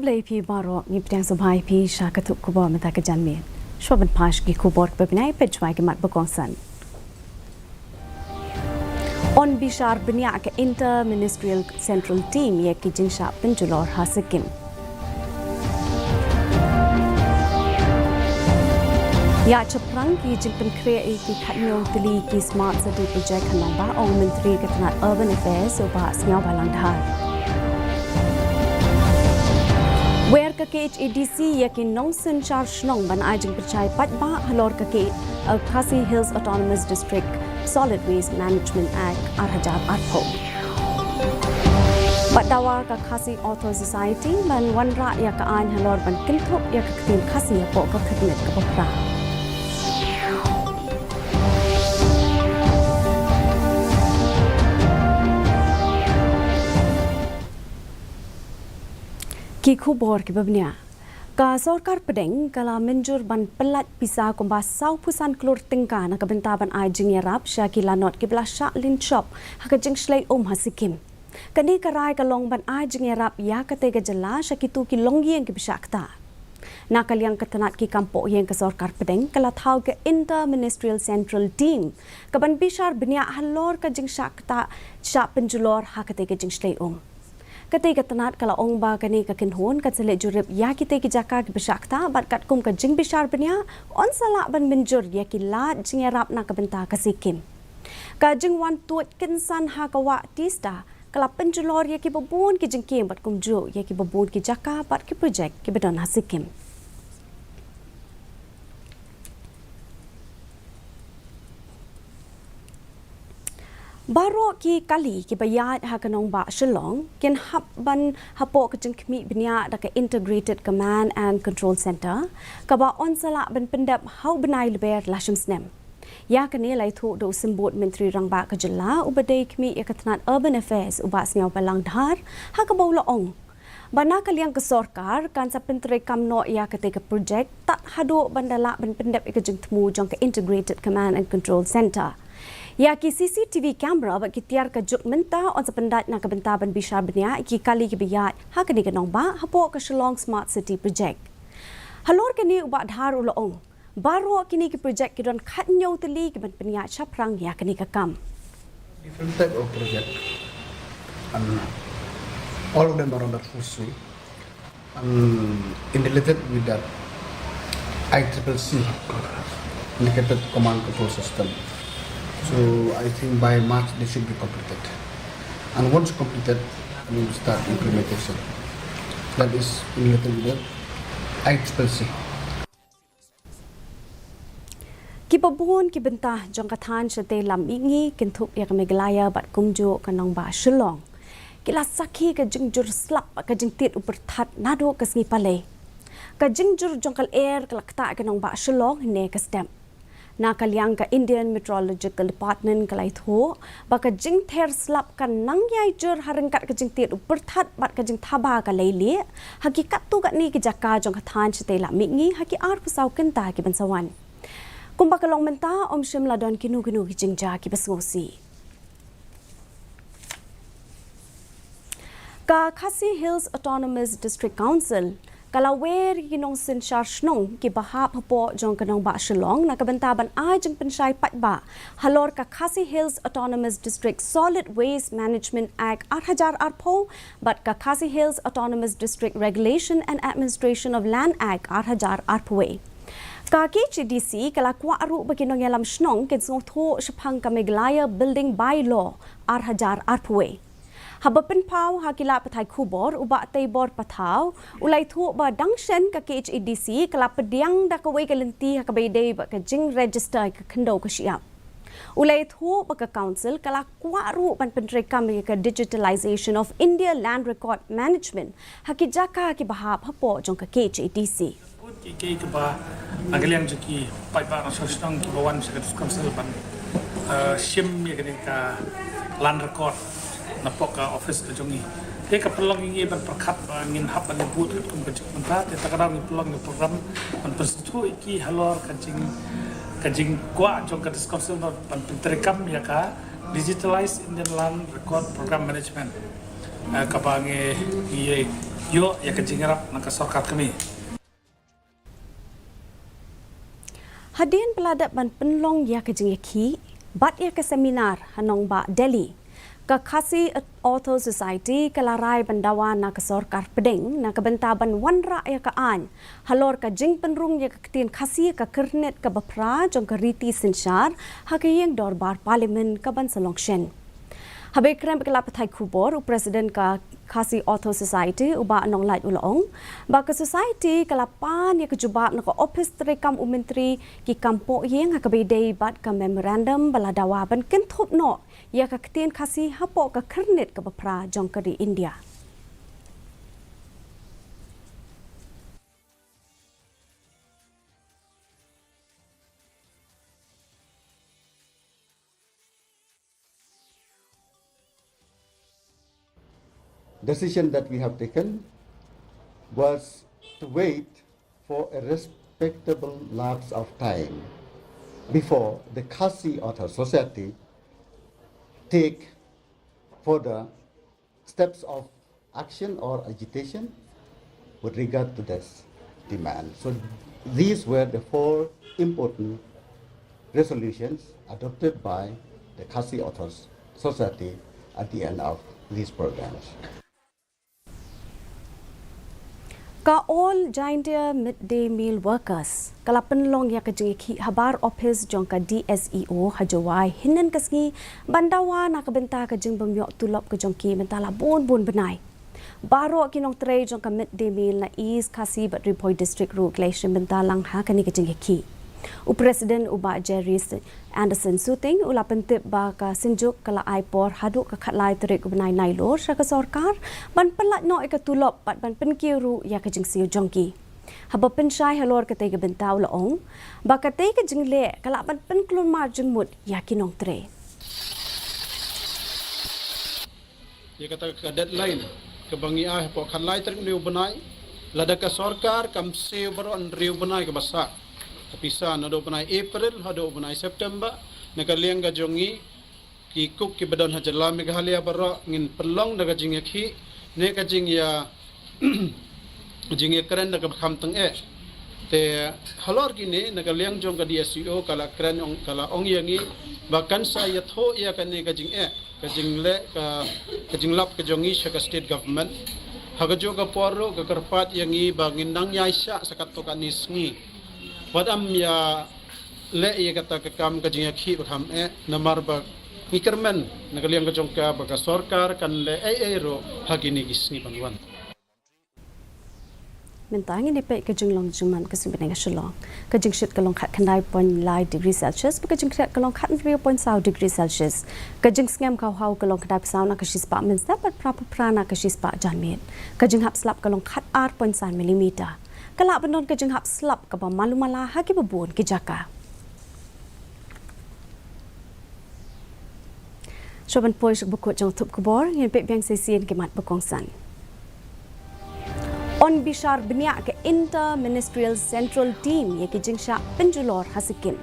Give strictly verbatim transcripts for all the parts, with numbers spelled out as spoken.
Khublei phi baroh, ngi pdiang sngewbha ïa phi sha ka thup khubor mynta ka janmiet. Shuwa ban pash ki khubor kiba bniah, peit shwa ki mat ba kongsan. Yn bishar bniah ka Inter Ministerial Central Team ïa ki jingshah pynjulor ha Sikkim. Ïa shaphrang ki jingpynkhreh ïa ki khatnïew tylli ki Smart City Project ha nongbah, ong Myntri ka tnat Urban Affairs u Bah Sniawbhalang Dhar. Wer ka K H A D C ïa ki nongsynshar shnong ban ai jingpynshai paidbah halor ka K-, uh, Khasi Hills Autonomous District Solid Waste Management Act ar hajar arphew. Bad dawa ka Khasi Author Society ban wanrah ïa ka aiñ halor ban kynthup ïa ka ktien Khasi hapoh ka khyrnit kaba phra. Ki khubor kiba bniah. Ka sorkar pdeng ka la mynjur ban pyllait pisa kumba sawphew san klur tyngka na ka bynta ban ai jingïarap sha ki lanot kiba la shah lynshop ha ka jingshlei um ha Sikkim. Kane ka rai ka long ban ai jingïarap ïa katei ka jylla sha kito ki longïing kiba shah ktah. Na ka liang ka tnat ki kam pohïing ka sorkar pdeng ka la thaw ka Inter Ministerial Central Team kaban bishar bniah halor ka jingshah ktah, shah pynjulor ha katei ka jingshlei um. Katei ka tnat ka la ong ba kane ka kynhun ka sa leit jurip ïa kitei ki jaka kiba shah ktah bad katkum ka jingbishar bniah yn sa lah ban mynjur ïa ki lad jingïarap na ka bynta ka Sikkim. Ka jingwan tuid kynsan ha ka wah Teesta ka la pynjulor ïa kiba bun ki jingkieng bad kumjuh ïa kiba bun ki jaka bad ki projek kiba don ha Sikkim. Baroh ki kali kiba ïaid ha ka nongbah Shillong kin hap ban hapoh ka jingkhmih bniah da ka Integrated Command and Control Centre, kaba yn sa lah ban pyndep ha u bnai Lber lashemsnem. Ïa kane la ïathuh da u Symbud Myntri Rangbah ka jylla uba dei khmih ïa ka tnat Urban Affairs u Bah Sniawbhalang Dhar, ha kaba u la ong ba na ka liang ka sorkar kan sa pyntreikam noh ïa katei ka projek tad haduh ban da lah ban pyndep ïa ka jingthmu jong ka Integrated Command and Control Centre. Ïa ki C C T V camera bad ki tiar ka juk mynta yn sa pyndait na ka bynta ban bishar bniah ïa ki kali kiba ïaid ha kane ka nongbah hapoh ka Shillong Smart City Project. Halor kane u Bah Dhar u la ong, baroh kine ki projek ki don khatnïew tylli kiban pynïaid shaphrang ïa kane ka kam. Different type of project, and all of them are under full swing. And in related with that, I triple C, Integrated Command Control System. So I think by March they should be completed. And once completed, we will start implementation. That is in related with the I triple C. Kiba bun ki bynta jong ka thaiñ shatei lam mihngi kynthup ïa ka Meghalaya bad kumjuh ka nongbah Shillong ki la sakhi ka jingjur slap bad ka jingtied u pyrthat naduh ka sngi Palei. Ka jingjur jong ka lyer ka la ktah ïa ka nongbah Shillong ne ka step. Na ka liang ka Indian Meteorological Department ka la ïathuh ba ka jingther slap ka nang ïai jur ha ryngkat ka jingtied u pyrthat bad ka jingthaba ka leilieh ha ki katto katne ki jaka jong ka thaiñ shatei lam mihngi ha ki arphew saw kynta kiban sa wan. Kumba ka long mynta, ym shym la don kino kino ki jingjia kiba sngewsih. Ka Khasi Hills Autonomous District Council ka la wer ïa ki nongsynshar shnong kiba hap hapoh jong ka nongbah Shillong na ka bynta ban ai jingpynshai paidbah halor ka Khasi Hills Autonomous District Solid Waste Management Act ar hajar arphew bad ka Khasi Hills Autonomous District Regulation and Administration of Land Act ar hajar arphew. Ka K H A D C ka la kwah ruh ba ki nongïalam shnong kin sngewthuh shaphang ka Meghalaya Building Bylaw ar hajar arphew. Haba pynpaw ha ki lad pathai khubor, u Bah Teibor Pathaw u la ïathuh ba dang shen ka K H A D C ka la pdiang da kawei ka lynti ha kaba ïadei bad ka jingregister ka khyndew ka shyiap. U la ïathuh ba ka council ka la kwah ruh ban pyntreikam ïa ka Digitalization of India Land Record Management ha ki jaka kiba hap hapoh jong ka K H A D C. Ki, ki, kiba na ka liang jong ki paidbah nongshong shnong kiba wan sha ka District Council ban, eh, shim ïa kane ka land record napoh ka office ka jong ngi. Te ka pynlong ïa ngi ban pyrkhat ba ngin hap ban ïabud katkum ka juk mynta, te ta ka daw ngi pynlong ïa ka program ban pynsngewthuh ïa ki halor ka jing, ka jingkwah jong ka District Council ban, ban pyntreikam ïa ka Digitalized Indian Land Record Program Management. Eh, kaba ngi, ngi, ngi Ïoh ïa ka jingïarap na ka sorkar kmie. Hadien ba la dep ban pynlong ïa ka jingïakhih bad ïa ka seminar ha nongbah Delhi, ka Khasi Author Society ka la rai ban dawa na ka sorkar pdeng na ka bynta ban wanrah ïa ka aiñ halor ka jingpynrung ïa ka ktien Khasi ha ka kyrnit kaba phra jong ka riti synshar ha ka ïing dorbar Parliament ka ban sa long shen. Haba kren bad ki lad pathai khubor, u President ka Khasi Author Society, u Bah Nonglait, u la ong ba ka Society ka la pan ïa ka jubab na ka ophis treikam u Myntri ki kam pohïing ha kaba ïadei bad ka memorandum ba la dawa ban kynthup noh ïa ka ktien Khasi hapoh ka kyrnit kaba phra jong ka ri India. Decision that we have taken was to wait for a respectable lapse of time before the Khasi Author Society take further steps of action or agitation with regard to this demand. So these were the four important resolutions adopted by the Khasi Authors Society at the end of these programs. Ka All Jaintia Midday Meal Workers ka la pynlong ïa ka jingïakhih habar ophis jong ka DSEO ha Jowai hynnin ka sngi ban dawa na ka bynta ka jingbym ïoh tulop ka jong ki mynta la bun bun bnai. Baroh ki nongtrei jong ka Midday Meal na East Khasi bad Ri Bhoi District ruh ki la ïashim bynta lang ha kane ka jingïakhih. U President u Bah Jerry Anderson Suting u la pyntip ba ka Synjuk ka la ai por haduh ka khatlai tarik u bnai Nailur sha ka sorkar ban pynlait noh ïa ka tulop bad ban pynkiew ruh ïa ka jingsiew jong ki. Haba pynshai halor katei ka bynta u la ong ba katei ka jingleh ka lah ban pynkulmar jingmut ïa ki nongtrei. Ïa kata ka deadline kaba ngi ai hapoh khatlai tarik u bnai, lada ka sorkar kam siew baroh hynriew bnai kaba sah, ka pisa naduh bnai April haduh bnai September, na ka liang ka jong ngi ki cook kiba don ha jylla Meghalaya baroh ngin pynlong da ka jingïakhih ne ka jingïa jingïakren da kaba kham tyngeh. Te halor kine na ka liang jong ka DSEO ka la kren ong, ka la ong ïa ngi ba kan sa ïathuh ïa kane ka jingeh, ka jingleh, ka, ka jinglap ka jong ngi sha ka state government. Ha kajuh ka por ruh ka kyrpad ïa ngi ba ngin nang ïaishah sa katto katne sngi. Wat ym ïaleh ïa kata ka kam ka jingïakhih ba kham eh namar ba ngi kyrmen na ka liang ka jong ka ba ka sorkar kan leh ei ei ruh ha kine ki sngi ban wan. Mynta ngin ïa peit ka jinglong jingman ka suiñ bneng ha Shillong. Ka jingshit ka long khatkhyndai point lai degree Celsius bad ka jingkhriat ka long khathynriew point saw degree Celsius. Ka jingsngem ka hawhaw ka long khyndai point saw na ka shispah mynstep bad phra point phra na ka shispah janmiet. Ka jinghap slap ka long khatar point san millimeter. Ka lah ban don ka jinghap slap kaba malu mala ha kiba bun ki jaka. Shuwa ban poi sha kaba kut jong ka thup khubor, ngin peit biang sa shisien ki mat ba kongsan. Yn bishar bniah ka Inter Ministerial Central Team ïa ki jingshah pynjulor ha Sikkim.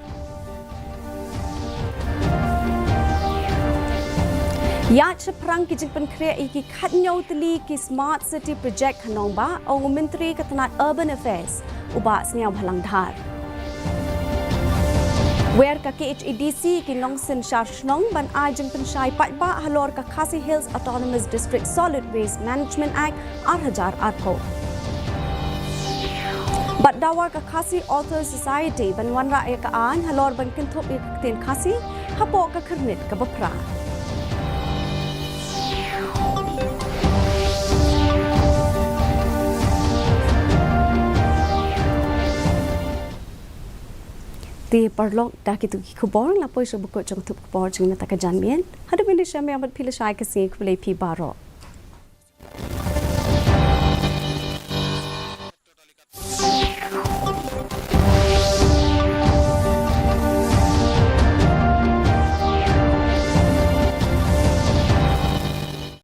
Ïaid shaphrang ki jingpynkhreh ïa ki khathynñiew tylli ki Smart City Project ha nongbah, ong u Myntri ka tnat Urban Affairs, u Bah Sniawbhalang Dhar. Wer ka KHADC ki nongsynshar shnong ban ai jingpynshai paidbah halor ka Khasi Hills Autonomous District Solid Waste Management Act ar hajar arphew. Bad dawa ka Khasi Authors Society ban wanrah ïa ka aiñ halor ban kynthup ïa ka ktien Khasi hapoh ka khyrnit kaba phra. Te paralok, da kito ki khubor la poi sha kaba kut jong ka thup khubor jong ngi mynta ka janmiet. Haduh ban ïashem biang bad phi lashai ka sngi, khublei phi baroh.